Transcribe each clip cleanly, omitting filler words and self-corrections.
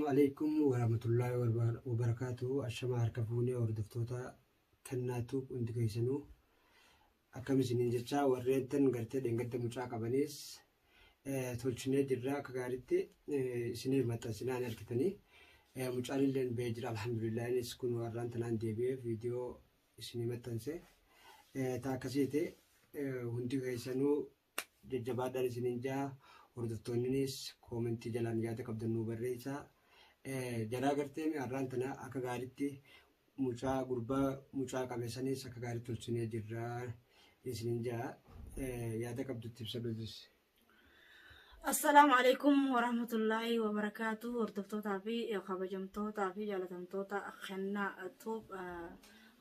Assalaamu alaikum warahmatullaahi wabarakaatuhu. Ashamaa harka fuunee hordoftoota Kennaa Tube hundi keessanuu akkam isiniin jechaa, warreen tan gartee dheengadda mucaa qabanis tolchinee jirra, akka gaariitti isiniif maxxansinaa ni argitanii. Mucaan illee bahee jira, alhamdulillah. Innis kun warraan tanaan deebi'ee viidiyoo isinii maxxanse. Ta akkasiiti, hundi keessanuu jajjabaadhaan isiniin jaa. Hordoftoonninis koomentii jalaan yaada qabdan nuu barreessaa. Jaraa gartee har'aan tana akka gaariitti mucaa gurbaa mucaa qabe sanis akka gaariitti tolchinee jirra isiniin jaa, yaada qabdutti ibsadhuutis. Assalaamu alaikum warahmatullaahi wabarakaatu. Hordoftootaa fi kabajamtootaa fi jaalatamtoota Kennaa Tube,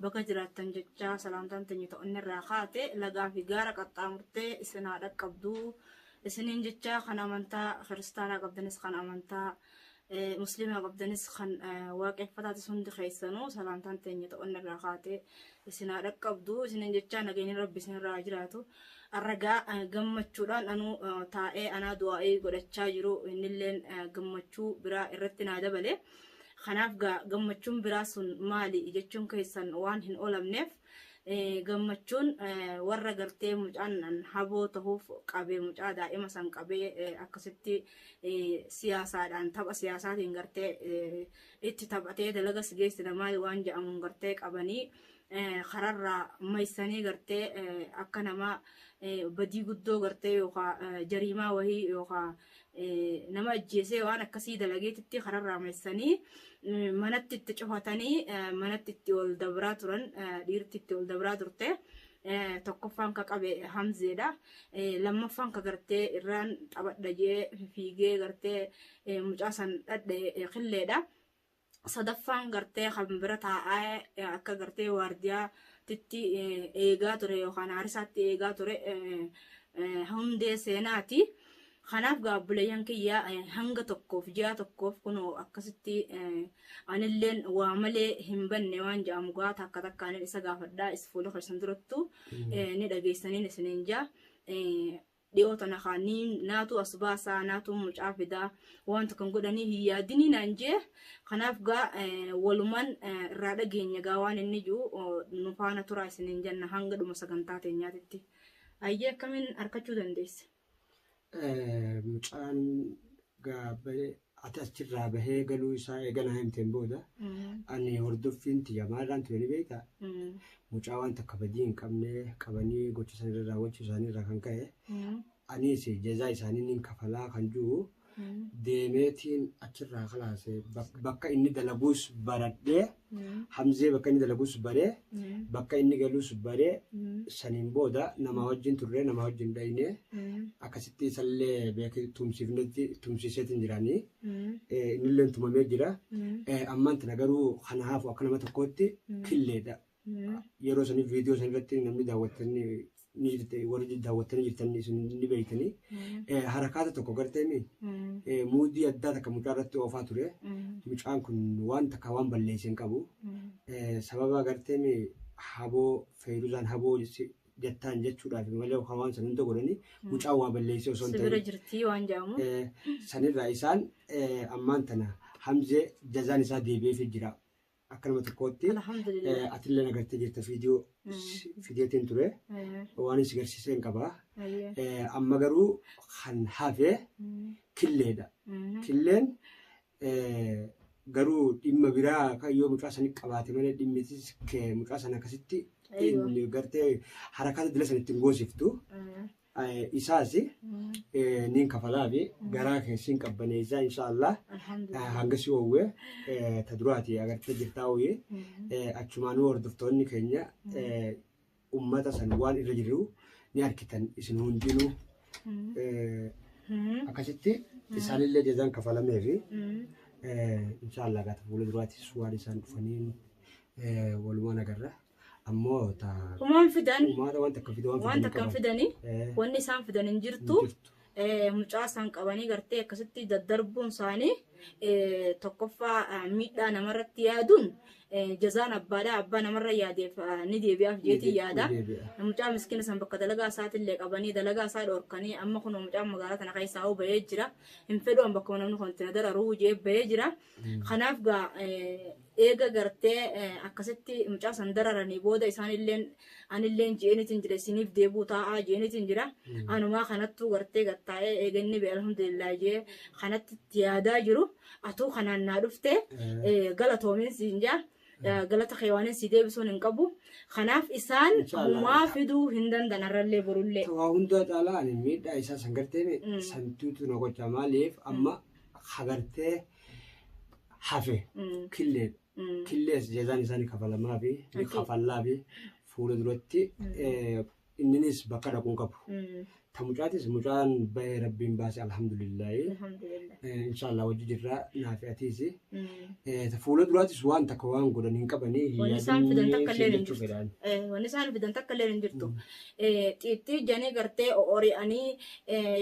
bakka jiraattan jechaa, salaamtaan teenya ta'onni irraa kaate lagaa fi gaara qaxxaamurtee isin haa dhaqqabdu isiniin jechaa, kan amantaa kiristaanaa qabdanis, kan amantaa musliimaa qabdanis, kan waaqeffataatis, hundi keessanuu salaamtaan teenya ta'onni irraa kaate isin haa dhaqqabdu isiniin jechaa, nageenyi rabbi isinirraa haa jiraatu. Arragaa gammachuudhaan anuu taa'ee anaa du'aa'ii godhachaa jiru, innilleen gammachuu biraa irratti naa dabale. Kanaaf gaa gammachuun biraa sun maali jechuun keessan waan hin oolamneef, gammachuun warra gartee mucaan haboo ta'uuf qabee, mucaa daa'ima san qabee, akkasitti siyaasaadhaan, tapha siyaasaatiin gartee itti taphatee dalagas geessina maali waan jedhamuun gartee qabanii kararraa maysanii, gartee akka nama badii guddoo gartee yookaan jariimaa wahii yookaan nama ajjeesee waan akkasii dalageetitti kararraa maysanii manatti itti cufatanii manatti itti ol dabraa turan, dhiirti itti ol dabraa turte. Tokkoffaan ka qabe Hamzeedha. Lammaffaan ka gartee irraan taphadha jee fiigee gartee mucaa san dhadhe Killeedha. Sadaffaan gartee kan bira taa'aa akka gartee waardiyaatitti eegaa ture yookaan haarisaatti eegaa ture Hundee Seenaati. Kanaaf gaa obboleeyyan kiyya, hanga tokkoof ji'a tokkoof kunoo akkasitti anilleen waa malee hin banne waan jedhamu gaa takka takkaanin isa gaafadhaa, isa fuula keessan durattu ni dhageessaniin isiniin jaa. Dhiyoo tana kaa ni naatu as baasaa, naatu mucaa fidaa, waan tokko hin godhanii hin yaadinii naan jee. Kanaaf gaa walumaan irraa dhageenya gaa waan inni jiru, nu faana turaa isiniin jenna hanga dhuma sagantaa teenyaatitti. Ayyee, akkamiin harkachuu dandeesse? Mucaan ati achirraa bahee galuu isaa eeganaa himteen booda, ani hordoffiin tiyya maalirraan ture ni beektaa? Mucaa waan takka badii hin qabne qabanii gocha san irra raawwachuu isaanii irraa kan ka'e, anis jazaa isaanii nin kafalaa kan jiru deemeetiin achirraa kalaase bakka inni dalaguus baradhee, Hamzee bakka inni dalaguus baree, bakka inni galuus baree, saniin booda namaa wajjin turree, namaa wajjin dhaynee, akkasitti isallee beekee tumsiifnetti tumsiiseetiin jiraanii, innillee tumamee jira. Ammaan tana garuu kana hafu akka nama tokkootti Killeedha. Yeroo sanii viidiyoo san irratti namni daawwattanii ni jirte, warri daawwattanii jirtan isin ni beektanii. Harakaata tokko garteemi muudii addaa takka mucaa irratti oofaa ture. Mucaan kun waan takka waan balleesse hin qabu. Sababa garteemi haboo Feeruzaan haboo jettaan jechuudhaaf malee yookaan waan san hunda godhanii mucaan waa balleessee osoo hin Si bira jirtii waan jedhamu. Sanirraa isaan ammaan tana Hamzee jazaan isaa deebi'eefii jira. Akka nama tokkootti Alhamdulillah. Atillee agartee jirta, viidiyoo fideetiin ture, waan si garsiiseen qaba. Amma garuu kan hafe Killeedha. Killeen garuu dhimma biraa kan yoo mucaa sanii qabaate malee, dhimmitis mucaa sana akkasitti inni gartee harakaata dila sana ittiin goosiftu. Isaas niin kafalaa fi garaa keessin qabbaneessaa inshaallah. Alhamdulillah. Hanga si oowwe ta duraati agartee jirtaa ooyee, achumaanuu hordoftoonni keenya ummata san waan irra jiru ni arkitan isin hundinuu. Akkasitti isaanillee jazaan kafalamee fi inshaallah gaata fuula duraatis waan isaan dhufaniin walumaan agarra. Ammoo ta Humaan fidan umaata waan takka fide waan waan fidan takka hin qaban. Fidanii wanni isaan fidan hin jirtu. Hin jirtu. Mucaa isaan qabanii gartee akkasitti daddarbuun isaanii tokkoffaa miidhaa namarratti yaaduun jazaan abbaadhaa abbaa namarra yaadeef ni deebi'aaf jeetii yaada. Mucaa miskiina san bakka dalagaa isaatillee qabanii dalagaa isaa dhorkanii amma kun mucaan magaalaa tana keessaa hoo bahee jira. Hin fedhu an bakka namni kun itti na dararuu jee bahee jira. Kanaaf gaa eega gartee akkasitti mucaa san dararanii booda isaanilleen anilleen jeeniitiin jira isiniif deebuu taa'aa jeeniitiin jira. Anumaa kanattuu gartee gattaa'ee eeganni bee alhamdulillah jee kanatti itti yaadaa jiru. Atuu kanaan naa dhufte galatoomiin siin jaa. Galata kee waan si deebisuun hin qabu. Kanaaf isaan humaa fiduu hin danda'an har'allee borullee. Waa hundaa caalaa ani miidhaa isaa san gartee santuutu na gocha maaliif amma hagartee hafe killee killees jazaan isaanii kafalamaa fi ni kafallaa fi fuula duratti inninis bakka dhaquun qabu. Ta mucaatis mucaan bahee rabbiin baase alhamdulillahi. Inshaallah wajji jirra naafi atiis. Fuula duraatis waan takka waan godhan hin qabanii Wanni isaan fidan takka illee hin jirtu. Wanni isaan fidan takka illee hin jirtu. Xiixxii janii gartee ori'anii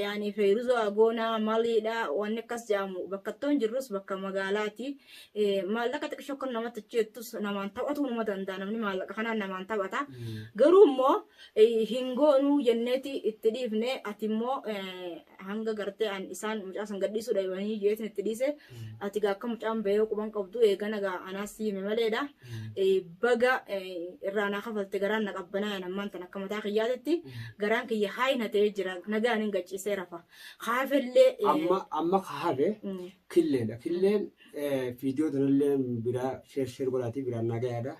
yaani feeruzoo agoonaa maliidha wanni akkas jedhamu bakka ittoon jirrus bakka magaalaati. Maallaqa xiqqishoo kan namatti achi jettus namaan taphatu nama danda'a namni maallaqa kanaan namaan taphata. Garuu immoo hin goonuu jenneeti itti dhiifne ati immoo hanga gartee an isaan mucaa san gadhiisuu dhabanii jeetin itti dhiise ati gaa akka mucaan bahee quban qabdu eegana gaa anaas si hime maleedha. Baga irraa naa kafalte garaan na qabbanaa ammaan tan akka mataa kiyyaatitti garaan kiyya haayina ta'ee jira nagaan hin gachiisee rafa. Haafellee. Amma hafe killeedha. Killeen viidiyoo tanallee biraa sheer sheer godhaatii biraan naa gahaadha.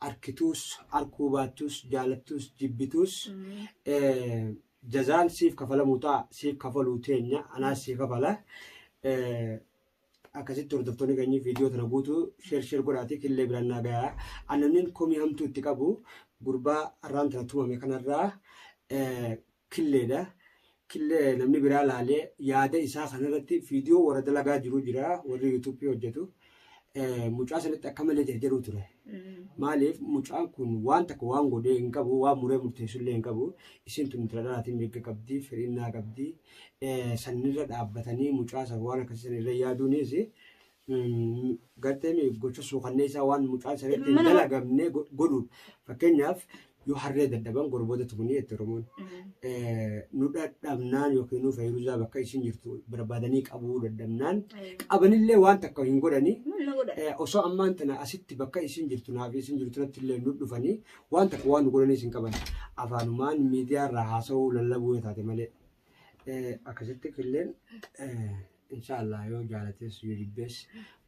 Arkituus arkuu baattus jaalattus jibbituus jazaan siif kafalamuu ta'a siif kafaluu teenya anaas siif kafala. Akkasitti hordoftoonni keenya viidiyoo tana guutuu sheer sheer godhaatii killee biraan naa gahaa. Annanin komii hamtuu itti qabu gurbaa har'aan tana tumame kanarraa killeedha. Killee namni biraa laalee yaada isaa kanarratti viidiyoo warra dalagaa jiru jira warri yuutuubii hojjetu. Mucaa sanatti akka malee jarjaruu ture. Maaliif mucaan kun waan takka waan godhee hin qabu waan muree murteessullee hin qabu. Isin tun intala dhalaatiin mirga qabdi fedhinnaa qabdi. Sanirra dhaabbatanii mucaa san waan akkasii sanirra yaaduunis gartee gocha suukanneessaa waan mucaan sanatti hin dalagamne godhuudha. Fakkeenyaaf yoo harree dadhaban gorboota tumanii jette Oromoon. Nu dadhabnaan yookiin nu fayyuuzaa bakka isin jirtu barbaadanii qabuu dadhabnaan qabanillee waan takka hin godhani. Osoo ammaan tana asitti bakka isin jirtu naaf isin jirtu natti illee nu dhufanii waan takka waan nu godhaniis hin qaban. Afaanumaan miidiyaa irraa haasa'uu lallabuu yoo taate malee. Akkasitti killeen inshaallah yoo jaalates yoo jibbees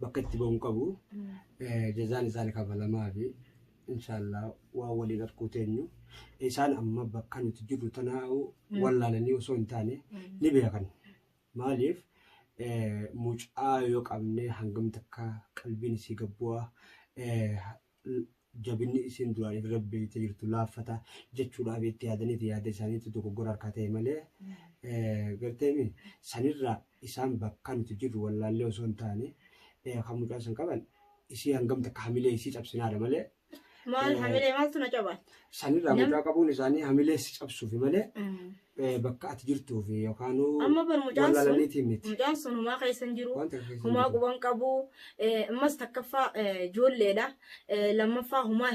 bakka itti ba'uun qabu. Jazaan isaanii kafalamaa fi inshaallah waan waliin arkuu teenyu. Isaan amma bakka nuti jirru tanaa'u wallaalanii osoo hin taane ni beekan. Maaliif mucaa yoo qabne hangam takka qalbiin isii gabbu'aa jabinni isiin duraan irra beektee jirtu laaffata jechuudhaaf itti yaadaniiti yaada isaaniitu dogoggora harkaa ta'e malee gartee sanirraa isaan bakka nuti jirru wallaallee osoo hin taane kan mucaa san qaban isii hangam takka hamilee isii cabsinaadha malee. Maal hamilee maaltu na caban? Sanirraa mucaa qabuun isaanii hamilee si cabsuufi malee bakka ati jirtuufi yookaan Amma bar mucaan sun mucaan sun humaa keessa hin jiru. Humaa quban qabu. Ammas takkaffaa ijoolleedha. Lammaffaa humaa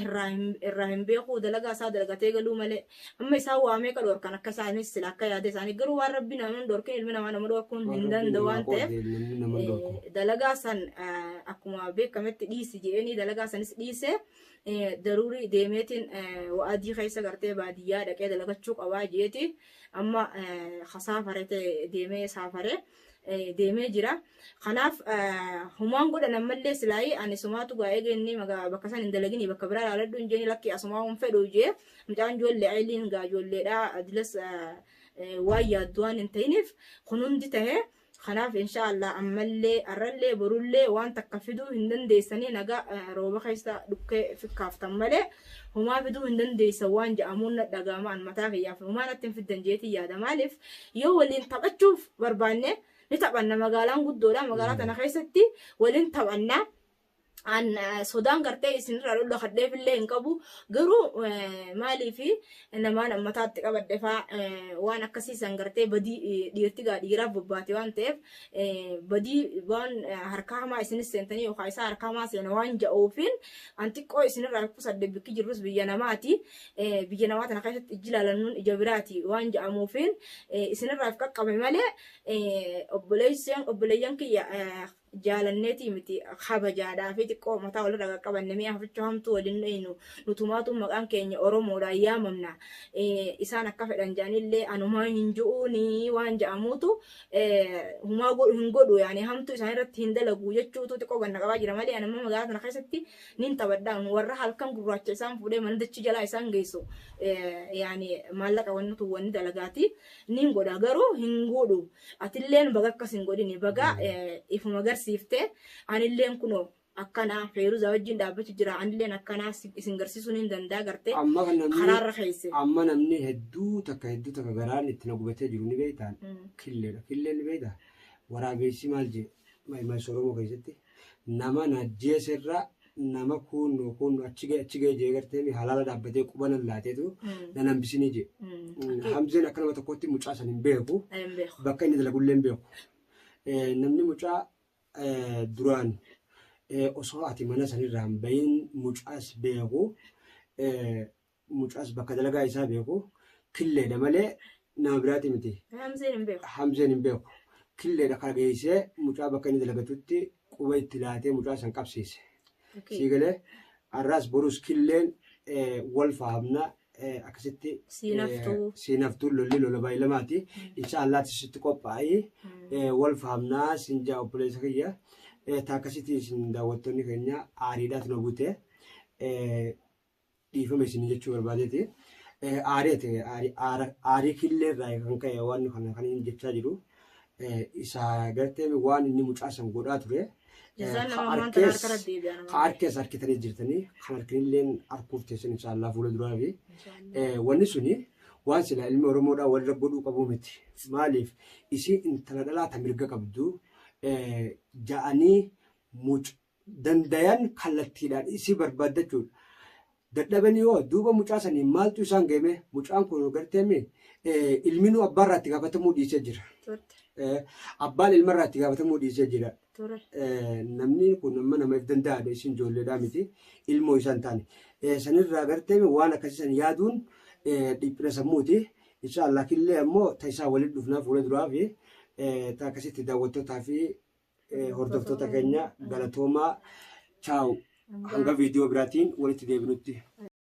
irraa hin beeku dalagaa isaa dalagatee galuu malee. Amma isaan waa meeqa dhorkan akka isaanis sila akka yaada isaanii garuu waan rabbi nama hin dhorkin ilmi namaa nama dhorkuun hin danda'u waan ta'eef dalagaa san akkuma beekametti dhiisi jedhanii dalagaa sanis dhiise. Daruurii deemeetiin wa'adii keessa gartee baadiyyaa dhaqee dalagachuu qabaa jeeti amma saafare deemee saafare deemee jira. Kanaaf humaan godhan ammallee silaayii ani sumaatu gaa eegeenni bakka san hin dalagini bakka biraa ilaaladhu hin jeeni lakki asumaa hin fedhu jee mucaan ijoollee ayiliin gaa ijoolleedha adilas waan yaaddu waan hin ta'iniif kun hundi tahee Kanaaf inshaallah ammallee arrallee borullee waan takka fiduu hin dandeessanii nagaa rooba keessa dhukkee fikkaaftan malee homaa fiduu hin dandeessan waan jedhamuun na dhaga'ama an mataa kiyyaaf homaa natti hin fiddan jeetii yaada maaliif yoo waliin taphachuuf barbaanne ni taphanna magaalaan guddoodha magaalaa tana keessatti waliin taphanna. An sodaan gartee isinirraa dhodhokadheef illee hin qabu. Garuu maaliif namaan ammataatti qabadhe faa waan akkasiisan gartee badii dhiirti gaa dhiiraaf bobbaate waan ta'eef badii waan harkaa hamaa isinis seentanii yookaan isaa harkaa hamaa seena waan ja'uufin an xiqqoo isinirraa qusadhe bikki jirrus biyya namaati. Biyya namaa tana keessatti ijji ilaalannuun ija biraati waan ja'amuufin isinirraa qaqqabe malee obboleeyyan kiyya jaalanneetii miti kabajaadhaa fi xiqqoo mataa walirra qaqqabanne mi'a hafichoo hamtuu waliin dhaynu nutumaatu maqaan keenya Oromoodhaan yaamamna. Isaan akka fedhan jedhanillee anumaa hin ju'uuni waan ja'amuutu humaa godhu hin godhu yaani hamtuu isaan irratti hin dalagu jechuutu xiqqoo ganna qabaa jira malee anamma magaalaa tana keessatti nin taphadhaan warra halkan gurraacha isaan fuudhee mana dachii jalaa isaan geessu yaani maallaqa wanni wanni dalagaati nin godha garuu hin godhu. Atilleen baga akkas hin godhini baga ifuma garsiifte anilleen kunoo akkanaa Feeruzaa wajjin dhaabbachuu jira anilleen akkanaa isin garsiisuun hin danda'a gartee Amma kan namni karaarra keesse. Amma namni hedduu takka garaan itti na gubatee jiru ni beektaan killeedha. Killeen ni beektaa waraabessi maal jee maayis Oromoo keessatti nama na jeeserra nama kunnoo kunnoo achi ga'e jee gartee halaala dhaabbatee quba nan laateetu nan hambisinii jee. Hamzeen akka nama tokkotti mucaa san hin beeku. Bakka inni dalagullee hin beeku. Namni mucaa duraan osoo ati mana sanirraa hin bahin mucaas beeku mucaas bakka dalagaa isaa beeku killeedha malee nama biraati miti. Hamzeen hin beeku. Hamzeen hin beeku. Killeedha kana geessee mucaa bakka inni dalagatutti quba itti laatee mucaa san qabsiise. Sii galee har'aas borus killeen wal fahamna akkasitti siinaftuu lolli lola baay'ilamaati. Insha Allaatti sitti qophaa'ii wal fahamnaa siin jaa obboleessa kiyya. Akkasitti isin daawwattoonni keenya aariidhaatu na bute dhiifama isin jechuu barbaadeeti. Aarii killee irraa kan ka'e waan kana kan inni jechaa jiru. Isa gartee waan inni mucaa san godhaa ture. Harkees harkitanii jirtanii kan harkinillee harkuuf teessan insha Allah fuula duraa fi wanni suni waan sila ilmi Oromoodhaa walirra godhuu qabu miti. Maaliif isiin intala dhalaa ta mirga qabdu ja'anii dandayan kallattiidhaan isii barbaaddachuudha. Dadhabanii hoo duuba mucaa sanii maaltu isaan geeme mucaan kun garteemi ilminuu abbaarraa itti gaafatamuu dhiisee jira. Abbaan ilmarraa itti gaafatamuu dhiisee jira. Namni kun amma namaaf danda'aadha isin ijoolleedhaa miti ilmoo isaan taane. Sanirraa garteemi waan akkasii san yaaduun dhiphina sammuuti. Insha Allah killee ammoo ta'isaa waliin dhufnaa fuula duraa fi akkasitti daawwattootaa fi hordoftoota keenya galatoomaa chaawu hanga viidiyoo biraatiin walitti deebinutti.